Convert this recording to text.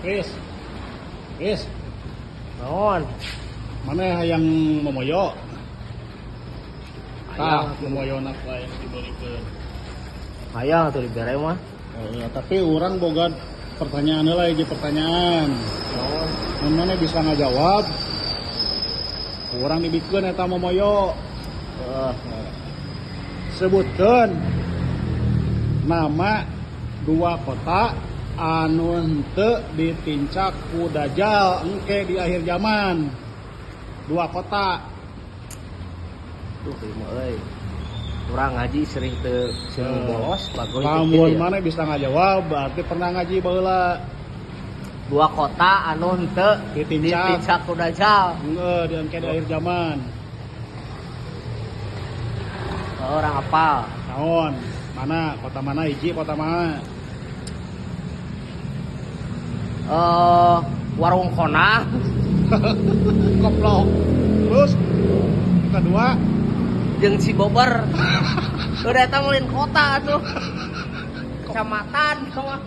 Wis. Wis, Naon? Mana hayang momoyo? Tah, Hayang. Momoyona ku aing dibelikeun. Hayang atuh dibere mah. Oh, tapi urang boga pertanyaan heula, hiji pertanyaan. Naon? Mun maneh bisa ngajawab, urang dibikeun eta momoyo. Heeh. Sebutkeun nama dua kota anu henteu ditincak ku Dajjal engke di akhir zaman. Dua kota. Duh, ieu mah euy. Urang ngaji sering teu sering bolos, bagus. Lamun ya. Maneh bisa ngajawab, berarti pernah ngaji baheula. Dua kota anu henteu ditincak. Ditincak ku Dajjal. Heeh, di engke di akhir zaman. Oh, urang apal. Naon? Mana? Kota mana hiji, kota mana? Warung Kona. Goblok. Terus kedua? Jeung Cibober. Udah, eta mah lain kota atuh. Kecamatan mah.